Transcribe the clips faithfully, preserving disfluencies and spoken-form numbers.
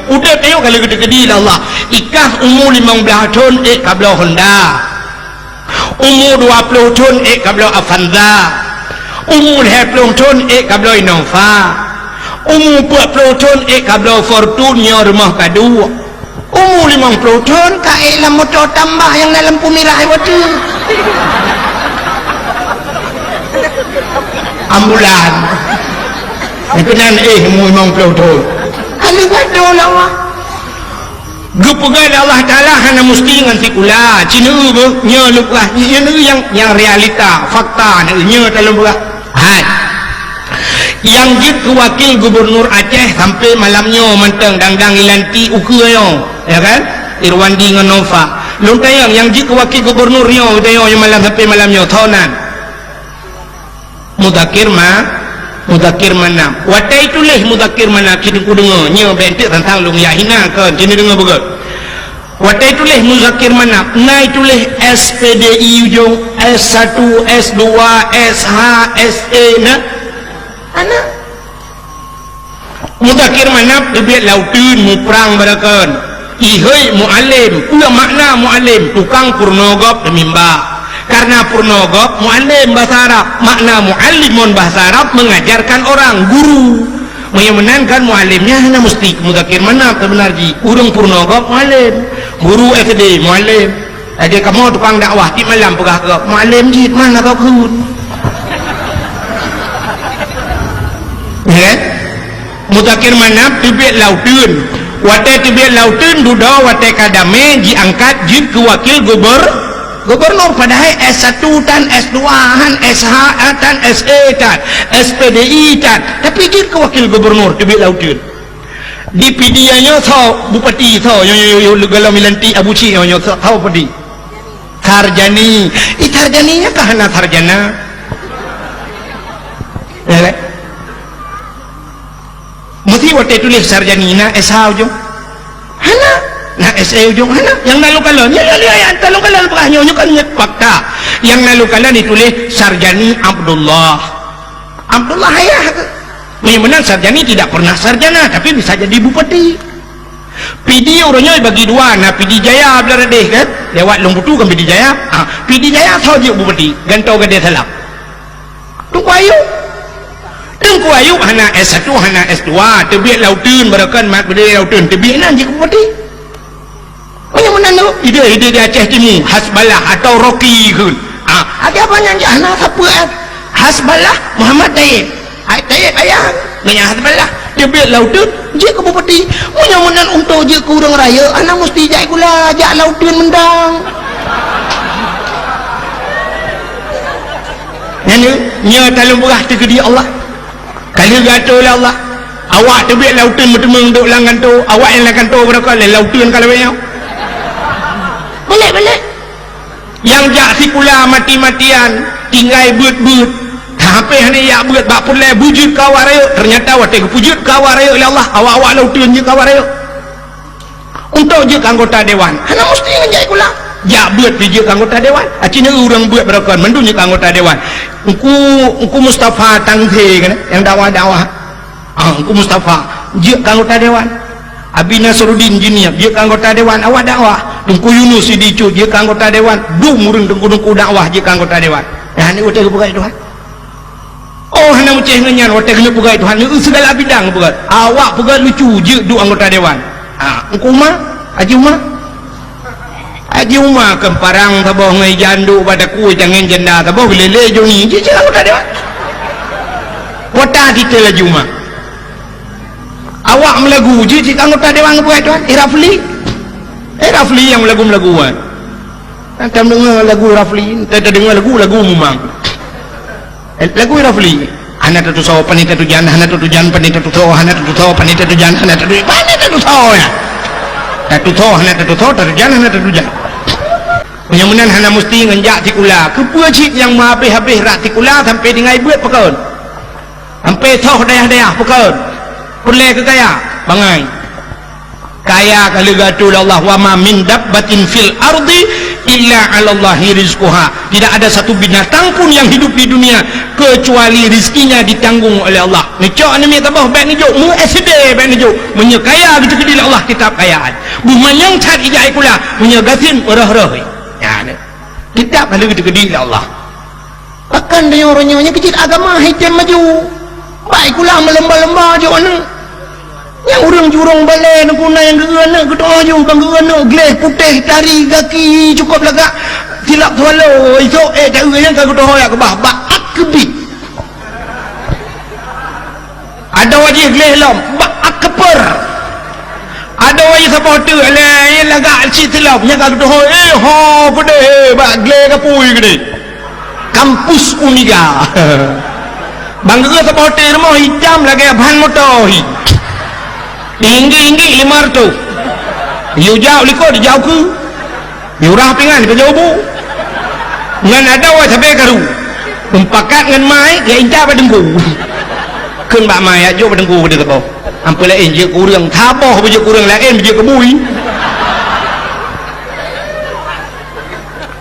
Udeb tanyoe ka lheueh geukeudi lé Allah. Ikah umu limong blaih thon ék kabloe Honda. Umu dua ploh thon ék kabloe Avanza. Umu lhèe ploh thon ék kabloe Innova. Umu peuet ploh thon ék kabloe Fortuner, rumoh ka duek. Umu limong ploh thon ka ék lam moto tambah nyang na lampu mirah watèe. Ambulan. Nyang keunan éh umu limong ploh thon. Ka lheueh gadoh lé Allah. Geupeugah lé Allah Taala hana musti ngon sikula. Ci neueu beuh, nyoe lôn peugah, nyoe neueu nyang, nyang realita, fakta neueu, nyoe ta lôn peugah. Hai. Nyang jeuet keu wakil gubernur Aceh sampai malam nyoe mantong dang-dang ilanti ukeue nyoe, ya kan? Irwandi ngon Nova. Lôn tanyong, nyang jeuet keu wakil gubernur nyoe, nyoe, nyoe malam sampai malam nyoe, soe nan? Muzakir Ma-, Muzakir Manaf. Watèe tuléh Muzakir Manaf, ci Teungku deungö, nyoe bèk enteuk tantang lôn jak hina kon, ci neudeungö beugöt. Watèe tuléh Muzakir Manaf, na tuléh S P D I ujong, S satu, S dua, S H, S E na? Hana. Muzakir Manaf teubiet lam uteuen muprang barokon. Ihôi mualem, peue makna mualem? Tukang peurunoe gob teumimba. Karena peurunoe gob mualem bahasa Arab, makna muallim ngon bahasa Arab mengajarkan orang, guru. Meunyoe meunan kan mualem nyan hana musti Muzakir Manaf seubeuna jih. Ureueng peurunoe gob mualem, guru S D mualem. Lagèe kamoe tukang dakwah, tiep malam peugah keu gob, "Mualem jih, mana kau kheun?" Ya kan? Muzakir Manaf teubiet lam uteuen. Watèe teubiet lam uteuen, dudoe watèe ka damé jiangkat jeuet keu wakil gubor-, gubernur. Padahai S satu tan, S dua han, S H tan, S E tan, S P D I tan. Tapi jeuet keu wakil gubernur teubiet lam uteuen. Di Pidie nyoe soe bupati, soe nyoe, nyoe, nyoe, nyoe, golom ilantik Abu Cik nyoe, nyoe, soe, soe bupati? Sarjani. Ih, Sarjani nyan ka hana sarjana. Ya kan? Meusti watèe tuléh Sarjani na S H ujong? Hana. Na S E ujong? Hana. Nyang na lôn kalon, ya, ya, ya, ya, ta lôn kalon peugah nyoe, nyoe kan nyet fakta. Nyang na lôn kalon dituléh Sarjani Abdullah. Abdullah ayah tu. Meunyoe meunan Sarjani tidak pernah sarjana, tapi bisa jadi bupati. Pidie uroe nyoe bagi dua, na Pidie Jaya blah radeh kan? Lewat Lông Putu kan Pidie Jaya. Ha, Pidie Jaya soe jeuet bupati, gantoe Gadée Salam. Teungku Ayub. Teungku Ayub hana S satu, hana S dua, teubiet lam uteuen, barokon mat beudé lam uteuen, teubiet nan jeuet bupati. Meunyoe meunan tu, idéh-idéh di Aceh Timu, Hasballah atau Rocky kheun. Ah, até apa nyang jak hana sapeue, eh? Hasballah Muhammad Taib. Ai Taib ayah, meunyoe Hasballah teubiet lam uteuen, jeuet keu bupati. Meunyoe meunan untok jeuet keu ureueng rayeuk, hana musti jak sikula, jak lam uteuen meudang. Nyan, nyoe ta lôn peugah teukeudi Allah. Ka lheueh geuatoe lé Allah. Awak teubiet lam uteuen meuteumeung duek lam kantô, awak nyang lam kantô barokon lé lam uteuen ka lawét nyoe. Balek, balek. Nyang jak sikula mati-matian, tinggai beuet-beuet. Tapi hana jak beuet bak peureulèe beujeuet keu awak rayeuk. Teunyata watèe geupeujeuet keu awak rayeuk lé Allah, awak-awak lam uteuen jeuet keu awak rayeuk. Untuk jeuet keu anggota dewan, hana musti ngon jak sikula. Jak beuet pih jeuet keu anggota dewan. Aci nyoe ureueng beuet barokon mandum jeuet keu anggota dewan. Engku, Engku Mustafa Tangse kan, nyang dakwah-dakwah. Ah, Engku Mustafa jeuet keu anggota dewan. Abi Nasruddin Juniab jeuet keu anggota dewan, awak dakwah. Teungku Yunus Sidi Cut jeuet keu anggota dewan. Dum ureueng teungku-teungku dakwah jeuet keu anggota dewan. Nyan ni watèe geupeugah Tuhan. Oh, hana meucéh ngon nyan, watèe keuneuk peugah Tuhan, neu segala bidang peugah. Awak peugah lucu, jeuet duek anggota dewan. Ha, Engku Uma, Haji Uma. Haji Uma keu parang saboh ngon ijan duek bak takue tangen janda saboh geulélé Joni, jeuet, jeuet anggota dewan. Kota titel Haji Uma. Awak meulagu, jeuet, jeuet anggota dewan peugah Tuhan, eh, Rafli. Eh, Rafli nyang meulagu-meulagu, kan. Tam deungö lagu Rafli, ta deungö lagu, lagu mumang. Eh, lagu Rafli. Hana tatusoe pane tatujan, hana tatujan pane tatusoe, hana tatusoe pane tatujan, hana tatu-, pane tatusoe nyan. Tatusoe hana tatusoe, tatujan hana tatujan. Nyang meunan hana musti ngon jak sikula. Keupeue cit nyang meuhabéh-habéh rot sikula sampoe tinggai beuet pakon? Sampoe soh dayah-dayah pakon? Peureulèe keu kaya? Bangai. Kaya ka lheueh geuatoe lé Allah, "Wa ma min dabbatin fil ardi Illa 'alallahi rizquha. Tidak ada satu binatang pun yang hidup di dunia kecuali rizkinya ditanggung oleh Allah. Neucok aneuk miet saboh bèk neujok, meu S D bèk neujok. Meunyoe kaya geuteukeudi lé Allah, kitab kayaan. Beumanyang that ijak sikula, meunyoe gasien meurôh-rôh. Ya, ni. Kitab ka lheueh geuteukeudi lé Allah. Pakon tanyoe uroe nyoe nyang keu cit agama hai tem maju. Bak sikula meulomba-lomba jok aneuk. Nyang ureueng jurông balèe neuk na nyang geu-eu aneuk geutu'oh ju, ban geu-eu aneuk gleh putéh tari gaki cukôp lagak silap swallow. Isok, eh, ta-eu nyang ka geutu'oh jak keubah bak akbit. Adoe jih gleh lom bak akper. Adoe jih saboh teuk lé lagak cit silop nyang ka geutu'oh, eh, ho keudéh, eh, bak gleh kapui keudéh. Kampus Uniga. Ban geu-eu saboh teuk rumoh itam lagèe ban moto hi. Tinggi-tinggi lima ratus. Yue jak likot dijak ukeue. Yurah pingan keu jaweubu. Ngon adoe sabé karu. Mupakat ngon mai, ya intat bak teungku. Kheun bak mai, ya jok bak teungku keu saboh. Amphon laén jeuet keu ureueng, saboh beujeuet keu ureueng laén beujeuet keu bui.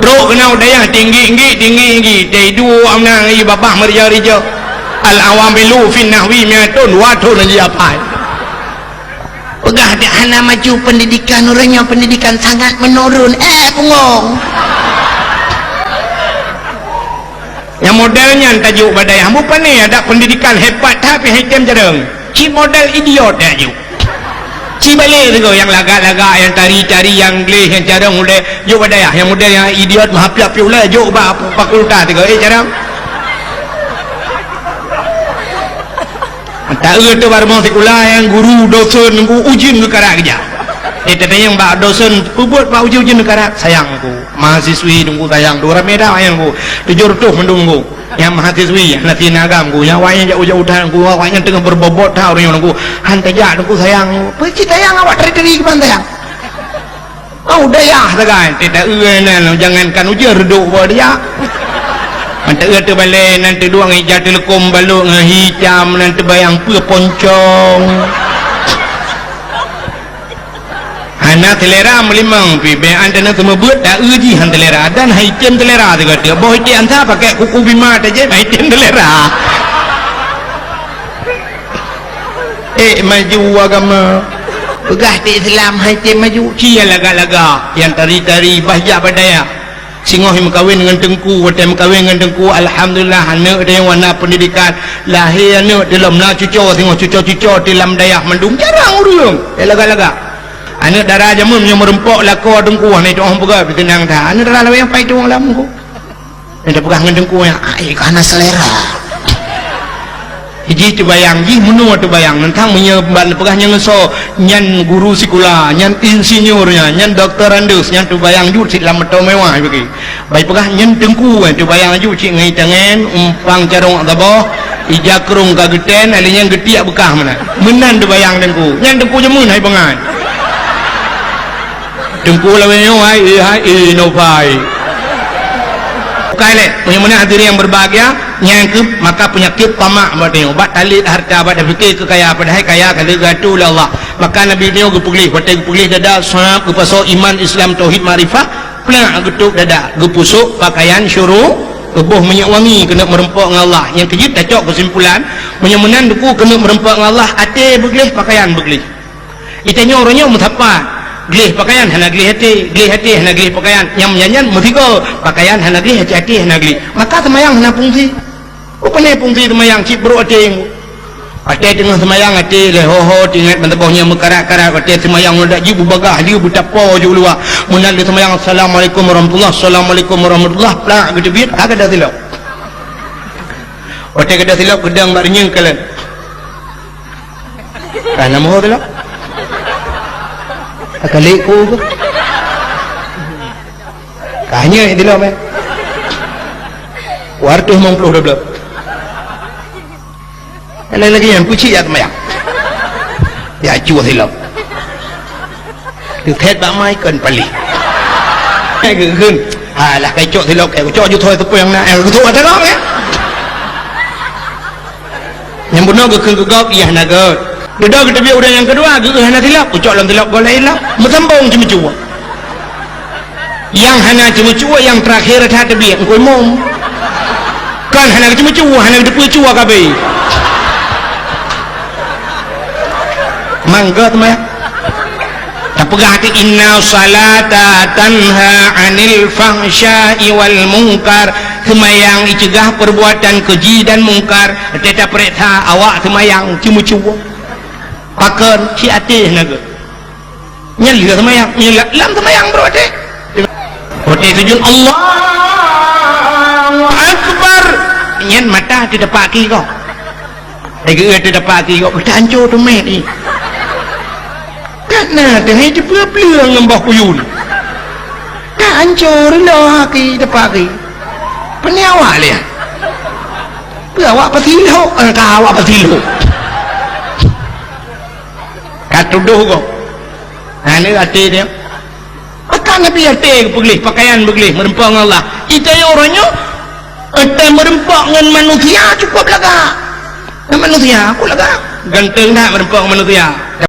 Trok keunoe dayah tinggi-tinggi, tinggi-tinggi. Teuduek amna ngon babah meurija-rija. Al-awamilu fin nahwi mi'atun, dua thon laju apai. Peugah dak hana maju pendidikan, ureueng nyoe pendidikan sangat menurun. Eh, bungong. Nyang model nyan tajok bak dayah. Mupane ada pendidikan hebat tapi hai tem jarang. Cit model idiot tajok. Ci balek sigoe nyang lagak-lagak, nyang tari-tari, nyang gleh, nyang carông ulèe jok bak dayah. Nyang model nyang idiot meuhapiak-piak ulèe jok bak fakultas sigoe. Eh, carông. Taeu teuh bak rumoh sikula nyang guru dosen nunggu ujeuen geukarat keujak. Eh, tatanyong bak dosen, "Peubuet bak ujeuen-ujeuen geukarat?" "Sayang ku." Mahasiswi nunggu sayang tu ramè dah, sayang ku. Tujoh reutôh mandum nunggu. Nyang mahasiswi, hana sinan agam ku. Nyang awaknyan jak ujeuen udah nunggu, awaknyan teungoh beubobot that ureueng nyoe nunggu. Han tajak nunggu sayang. Peue cit sayang awak tari-tari kiban sayang. Oh, dayah sagai. Teuta eu nan, jangankan ujeuen reudok bak dia. Mantap eu teubalek nan teuduek ija teuleukom balok ngon hitam nan teubayang peue poncong. Hana selera meulimong pih, bèk an teuneuk seumeubeuet taeu jih han selera dan hai tem selera sigoe teuk. Boh item ansa pakai kuku bima tajép hai tem selera. Eh, maju agama. Peugah ti Islam hai tem maju. Ci nyang lagak-lagak, nyang tari-tari, bah jak bak dayah. Singoh meukawen ngon teungku, watèe meukawen ngon teungku, alhamdulillah, aneuk teuh na pendidikan. Lahé aneuk teuh lom na cuco, singoh cuco-cuco teuh lam dayah mandum jarang ureueng. Eh, lagak-lagak. Aneuk dara jameun nyang meureumpok lakoe teungku, hana teu'oh peugah, seunang that. Aneuk dara lawét nyang pai tueng lam ku. Nyang tapeugah ngon teungku nyan, "Ai, ka hana selera." Jih teubayang, jih meunoe teubayang. Nentang meunyoe ban peugah nyang ngeusok, nyan guru sikula, nyan insinyur nyan, nyan doktorandus, nyan teubayang jeuet cit lam moto mewah bagi. Bai peugah nyan teungku, eh, teubayang jeuet cit ngon itangen, umpang carông saboh, ija krông ka geuten, alèh nyan geutiek beukah meunan. Meunan teubayang teungku. Nyan teungku jameun hai bangai. Teungku lawét nyoe, hai, eh, hai, eh, no pai. Bukai lé, meunyoe meunan hadirin yang berbahagia, nyang keu maka penyakit tamak bak tanyoe, bak talét harta, bak tapiké keu kaya, padahai kaya ka lheueh geuatoe lé Allah. Maka Nabi nyoe geupeugléh, watèe geupeugléh dada, sab geupasoe iman, Islam, tauhid, makrifah, plak geutôp dada, geupusok pakaian syuru, geuboh minyeuk wangi keuneuk meureumpok ngon Allah. Nyang keujeuet tacok keusimpulan, meunyoe meunan teungku keuneuk meureumpok ngon Allah, até beugléh, pakaian beugléh. Geutanyoe uroe nyoe meusapat, gleh pakaian hana gleh até, gleh até hana gleh pakaian. Nyang nyan-nyan meusigoe, pakaian hana gleh, até-até hana gleh. Maka seumayang hana fungsi. Peue pane fungsi seumayang cit brok até. Até teungoh seumayang até lé ho-ho teuingat ban saboh nyang meukarat-karat, até seumayang dak jih beubagah jih beutapo jih u luwa. Meunan lé seumayang, "Assalamualaikum warahmatullah, assalamualaikum warahmatullah," plak geuteubiet, ka gadôh silop. Watèe gadôh silop geudong bak reunyeun kalon. Ka na moho teuh lah. Ka lé ku ke? Ka nyoe di lom, eh. Dua ratus lima puluh dobel. Lagi-lagi nyang kucik ya teumanyang. Ya cu silop. Geukheun bak mai kon paléh. Geukheun. Alah, kai cok silop, kai cok ju thoi teupeu nyang na, eh, geusok ata lom, eh. Nyang bunoe geukheun keu gob, iya hana göt. Dudoe geuteubiet ureueng nyang keudua, geu-, hana silop, geucok lam silop gob laén lom. Meusambong ceumeucue. Nyang hana ceumeucue nyang teurakhé that teubiet, engkau imum. Kan hana ceumeucue, hana teupeucue kabeh. Mangga teuma. Tapeugah ti, "Inna salata tanha 'anil fahsya'i wal munkar." Seumayang iceugah perbuatan keji dan mungkar. Teuta peuriksa awak seumayang ceumeucue. Pakon, ci até na geuh. Nyan lheueh seumayang, nyan la-, lam seumayang brôk até. Watèe sujud, Allahu Akbar. Nyan mata teudapak aki kok. Lagèe teudapak aki kok, ta ancô teumèt ni. Ka na teuhai teupeue-peue ngon boh kuyun. Ta ancô reuloh aki dapak aki. Peue awak lé? Peue awak pasilok, eh, ka awak pasilok. Ka tudoh kok. Hana até dia. Maka Nabi até geupeugléh, pakaian beugleh, meureumpok ngon Allah. Ita yo uroe nyoe, ata meureumpok ngon manusia cukup lagak. Ngon manusia, aku lagak. Ganteng that meureumpok ngon manusia.